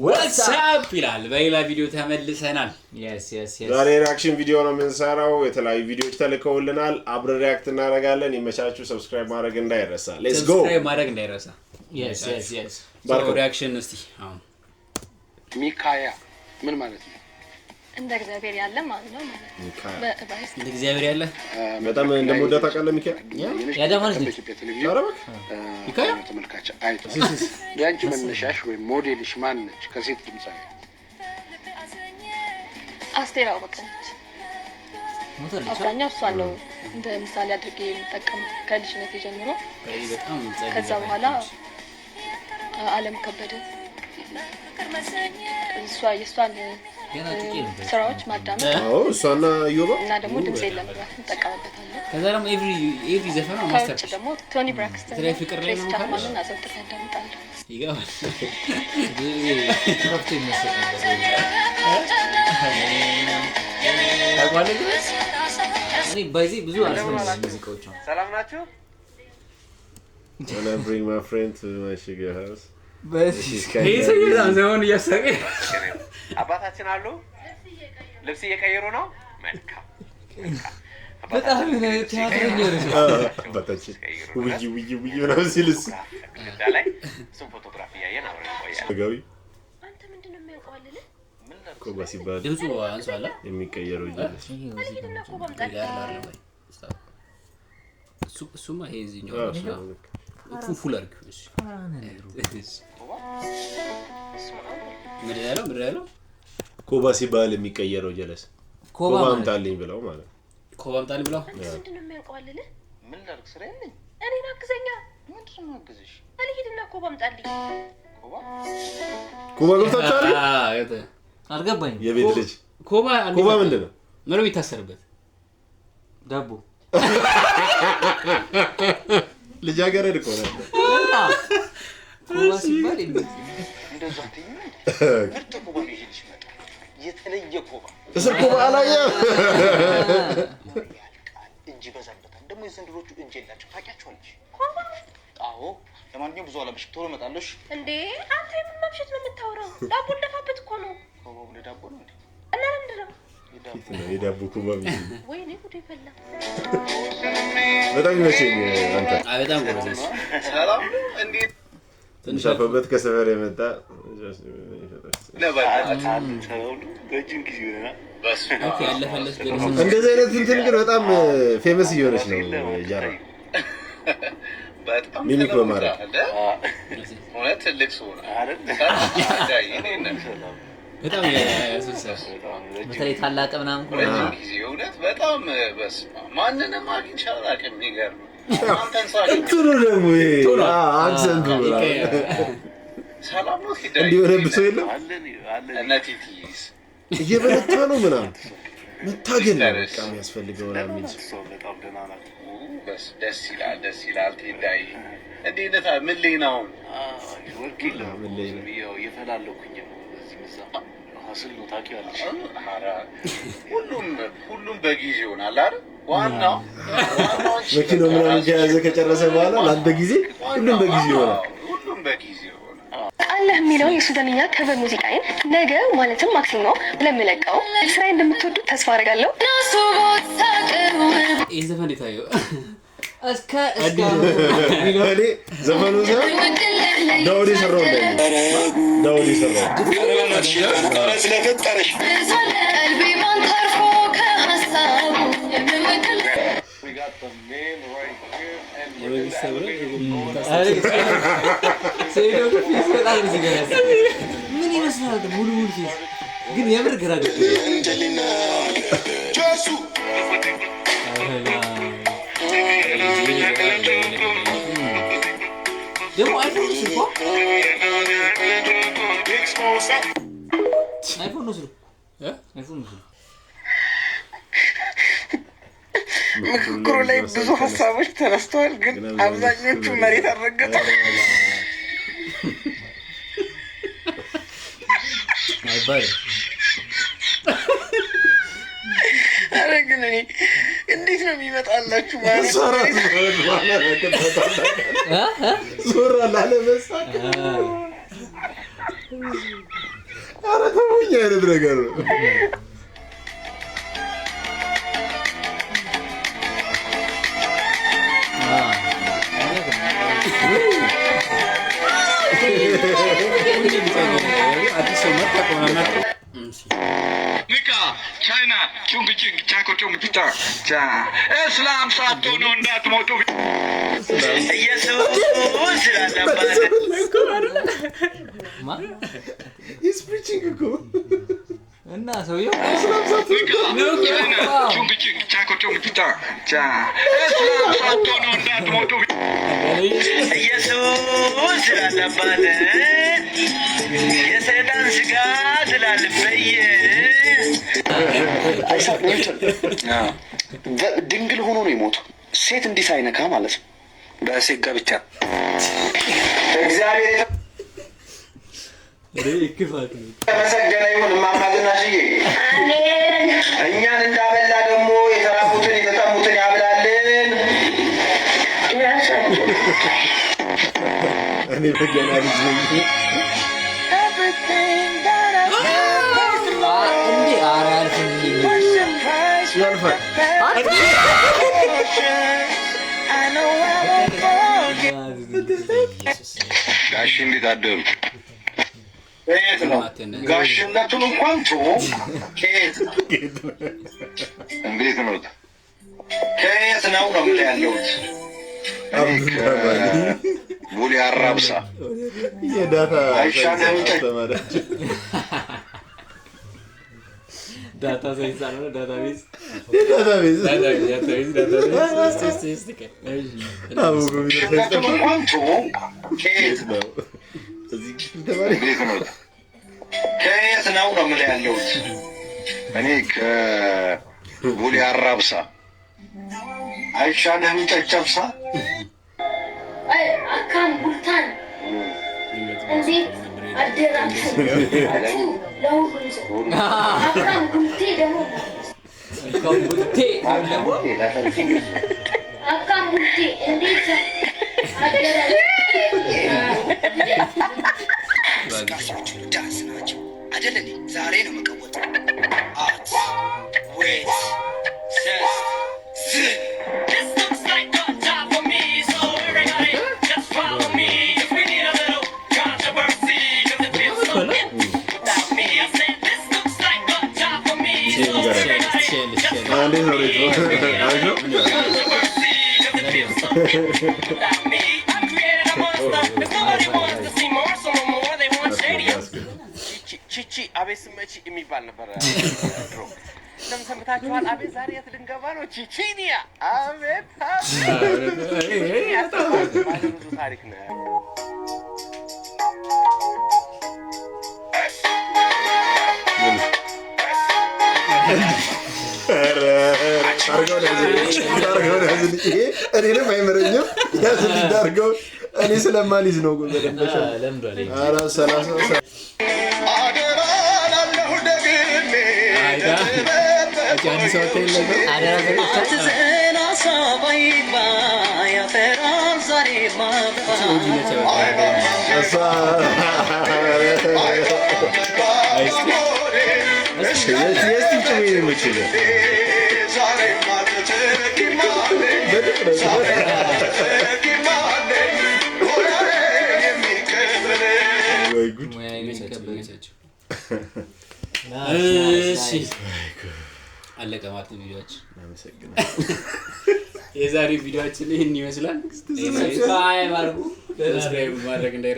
What's up ይላል። በሌላ ቪዲዮ ተመልሰናል። Yes. ዛሬ reaction ቪዲዮ ነው የምንሰራው። የተለያዩ ቪዲዮዎች ተልከውልናል። አብረን react እናደርጋለን። ይመቻችሁ። Subscribe ማድረግ እንዳይረሳ። Let's go። Subscribe ማድረግ እንዳይረሳ። Yes. ባርከው። Reaction እስቲ አሁን። ሚካያ ምን ማለት ነው? እንደ እግዚአብሔር ያለ ማለት ነው ማለት ነው። ሚካያ። በዕብራይስጥ። እንደ እግዚአብሔር ያለ። በጣም እንደምወዳት ታውቃለህ ሚካያ? የአዳማ ልጅ ነች። በኢትዮጵያ ቴሌቪዥን ኧረ እባክህ። ሚካያ? ተመልካች አይቷል። የአንቺ መነሻሽ ወይም ሞዴልሽ ማን ነች? ከሴት ድምፃዊ። አስቴር አወቀ ነች። ሞታለች። አብዛኛው እሷን ነው እንደ ምሳሌ አድርጌ የምጠቀመው ከልጅነት ጀምሮ። በጣም ከዛ በኋላ አለም ከበደ፣ እሷ የእሷን ገና ጥቂት ነበር። ስራዎች ማዳመጥ አዎ፣ እሷና እዮባ። እና ደግሞ ድምፄን ለመግባት እንጠቀምበታለን። ከዛ ደግሞ every ዘፈኗ ከውጭ masterpiece። ደግሞ ቶኒ ብራክስተን፣ በተለይ ፍቅር ላይ ትሬሲ ምናምን ካለሽ ቻፕማንን አዘውትሬ አዳምጣለሁ። ይገባል። ብዙ ጊዜ ከፍቶ ይመሰጥ ነበር። ታውቀዋለህ ግን? እኔ ባይዜ ብዙ አልሰማም ሙዚቃዎች ነው። ሰላም ናችሁ? When I bring my friend to my sugar house. She's kind ይህ ሰውዬ በጣም ዘመኑ እያሳቀ። አባታችን አሉ? ልብስ እየቀየሩ ነው። መልካም። በጣም ቲያትረኛ ነች። አባታችን ውይ ውይ ውይ ምናምን ሲል እሱ ግድግዳ ላይ እሱን ፎቶግራፍ እያየን አብረን እንቆያለን። ገቢ አንተ ምንድን ነው የሚያውቀዋልልህ? ኮባ ሲባል ድምፁ አንሷል። የሚቀየረው እያለች። ሂድና ኮባ አምጣልኝ። እሱማ ይሄ እዚህኛው ነው። Full አድርጊው። እሺ። ምንድን ነው ያለው? ምንድን ነው ያለው? ኮባ ሲባል የሚቀየረው ጀለስ። ኮባ ኮባ ማለት አምጣልኝ ብለው ማለት ነው። ኮባ አምጣልኝ ብለው። አንተ ምንድን ነው የሚያውቀዋልልህ? ምን ላድርግ? ስራ የለኝ። እኔን አግዘኛ። ምንድን ነው የማግዝሽ? እኔ ሂድና ኮባ አምጣልኝ። ኮባ? ኮባ ገብታችኋል? አልገባኝም። የቤት ልጅ። ኮባ። ኮባ ምንድን ነው? ምነው የሚታሰርበት? ዳቦ። ልጃገረድ እኮ ነው። እና ኮባ ሲባል እንደዛ አትይኝም እንዴ? ምርጥ ኮባ ነው ይዤልሽ እመጣለሁ። የተለየ ኮባ። እስር ኮባ አላየህም? ያልቃል። እጅ ይበዛበታል። ደግሞ የዘንድሮቹ እጅ የላቸው፣ ታውቂያቸዋለሽ። አዎ። ለማንኛውም ብዙ አላመሽም፣ ቶሎ እመጣለሁ። እሺ? እንዴ አንተ፣ የምን ማምሸት ነው የምታወራው? ዳቦ ልደፋበት እኮ ነው። ኮባው ለዳቦ ነው እንዴ? እና ለምንድን ነው? የዳቦ ነው የዳቦ ኮባ የሚል። ወይኔ ጉዴ ፈላ። በጣም ይመቸኝ አንተ። አይ በጣም ጎበዝ ነች። ሰላም ነው? እንዴት ትንሽ ሻፈበት ከሰፈር የመጣ። ረጅም ጊዜ ሆነናል። Okay፣ ያለፈለት ደረሰ። እንደዚህ አይነት እንትን ግን በጣም famous እየሆነች ነው ጃራ። በጣም Mimic በማድረግ። እውነት ትልቅ ሰው ነው። በጣም ያስወሳል። በተለይ ታላቅ ምናምን ከሆነ። ረጅም ጊዜ እውነት በጣም በስመ አብ ማንንም አግኝቼ አላውቅም። የሚገርም አንተን ሳገኝ እንትኑ ደግሞ ይሄ accent ኡ ምናምን። ሰላም ነው ሂዳይ? እንዲህ የሆነብህ ሰው የለም። እነ ቲቲስ? እየበረታ ነው ምናምን፣ መታገል ነው በቃ የሚያስፈልገው ምናምን የሚል ሰው። በጣም ደህና ናት። ደስ ይላል፣ ደስ ይላል። ቴዳይ እንዴት ነህ? ምን ላይ ነው አሁን? Work የለም። ምን ላይ ነው? ያው እየፈላለኩኝ ነው። በዚህ ምዛ hustle ነው ታውቂዋለሽ። ኧረ ሁሉም ሁሉም በጊዜ ይሆናል አይደል? ዋናው ዋናው አንቺ መኪናው ምናምን ከያዘ ከጨረሰ በኋላ ለአንተ ጊዜ ሁሉም በጊዜ ይሆናል። ሁሉም በጊዜ ይሆናል። አለህ የሚለውን የሱዳንኛ cover ሙዚቃዬን ነገ ማለትም ማክሰኞ ለምለቀው ስራዬ እንደምትወዱት ተስፋ አደርጋለሁ። ይህ ዘፈን እንዴት አየኸው? እስከ እኔ ዘፈኑ ሳይሆን ዳውድ የሰራው እንዳይ ዳውድ የሰራው። ስለፈጠረሽ። We got the man right here and የመንግስት ተብሎ ሰይዶ ግን face በጣም እዚህ ጋር ያሳያል። ምን ይመስላል? ሙሉ ሙሉ face ግን የምር ግራ ገብቶኛል። ደግሞ አይፎን ነው ስልኳ። አይፎን ነው ስልኩ። እ? አይፎን ነው ስልኩ። ምክክሩ ላይ ብዙ ሀሳቦች ተነስተዋል፣ ግን አብዛኞቹ መሬት አልረገጡም። አይባልም። ኧረ ግን እኔ እንዴት ነው የሚመጣላችሁ ማለት? እሷ ራሱ እ? እ? ዞራ ላለመሳቅ። ኧረ ተውኝ አይነት ነገር ነው። አዲስ ሰው መጣ እኮ መጣ። ንቃ ቻይና ቹንግ ቺንግ ቻኮ ቹንግ ፒታ ቻ እስላም ሳትሆኑ እንዳትሞቱ። ኢየሱስ ስላለባት ማን He's preaching እኮ። እና ሰውየው ንቃ ቻይና ቹንግ ቺንግ ቻኮ ቹንግ ፒታ ቻ እስላም ሳትሆኑ እንዳትሞቱ። ኢየሱስ ስላለባት የሰይጣን ስጋ ስላልበየ አይሳቅ ኒውተን ድንግል ሆኖ ነው የሞተው። ሴት እንዲህ ሳይነካ ማለት ነው። በሴት ጋብቻ እግዚአብሔር ክፋት ነው። የተመሰገነ ይሁን። እማማ ዝናሽዬ እኛን እንዳበላ ደግሞ የተራቡትን የተጠሙትን ያብላልን። እኔ በገና ልጅ ነኝ። እንዴ ኧረ አያልፍም። ያልፋል። ጋሽ እንዴት አደሩ? ከየት ነው ጋሽነቱን እንኳን ቶ ከየት ነው? እንዴት ነው? ከየት ነው ነው የምልህ ያለሁት። እኔ ከቦሌ አራብሳ። የ data አይሻልህም? አስተማሪያችን። Data science አልሆነ database። የ database አቡ ኮምፒውተር ሳይንስ ጋሽነቱን እንኳን ቶ ከየት ነው። እዚህ ክፍል ተማሪ እንዴት ነው? ከየት ነው ነው የምልህ ያለሁት። እኔ ከቦሌ አራብሳ። አይሻልህም ጨጨብሳ? Akkam bultan፣ እንዴት አደራችሁ? ለሁሉም ሰው akkam bulte ደግሞ ኮምቡቴ ደግሞ Akkam bulte፣ እንዴት አደራችሁ? ጋሾች ዳንስ ናቸው አይደል እንዴ? ዛሬ ነው መቀወጥ። አት ወይት ሰስት ዝ እንዴት ነው rate ኡ? አሪፍ ነው? ቺቺ አቤት ስመቺ የሚባል ነበረ ድሮ። እንደምን ሰንብታችኋል? አቤት ዛሬ የት ልንገባ ነው? ቺቺኒያ። አቤት አቤት፣ ባለ ብዙ ታሪክ ነው። ኧረ አድርገው ያዝልኝ፣ አድርገው ያዝልኝ። ይሄ እኔንም አይምረኝም። ያዝልኝ አድርገው። እኔ ስለማልይዝ ነው እኮ በደንብ። ለምዷል። ኧረ 30 አዲስ አበባ የለም። አደራ ሰጥቻ እሷ የስቲቭ ጭሜ ነው የምችለው። በደንብ ነው። ወይ ጉድ! ሙያ የሚቀበል። እሺ አለቀ ማለት ነው ቪዲዮአችን። አመሰግናለሁ። የዛሬ ቪዲዮአችን ይህን ይመስላል። Subscribe አድርጉ። Subscribe ማድረግ እንዳይረሳ።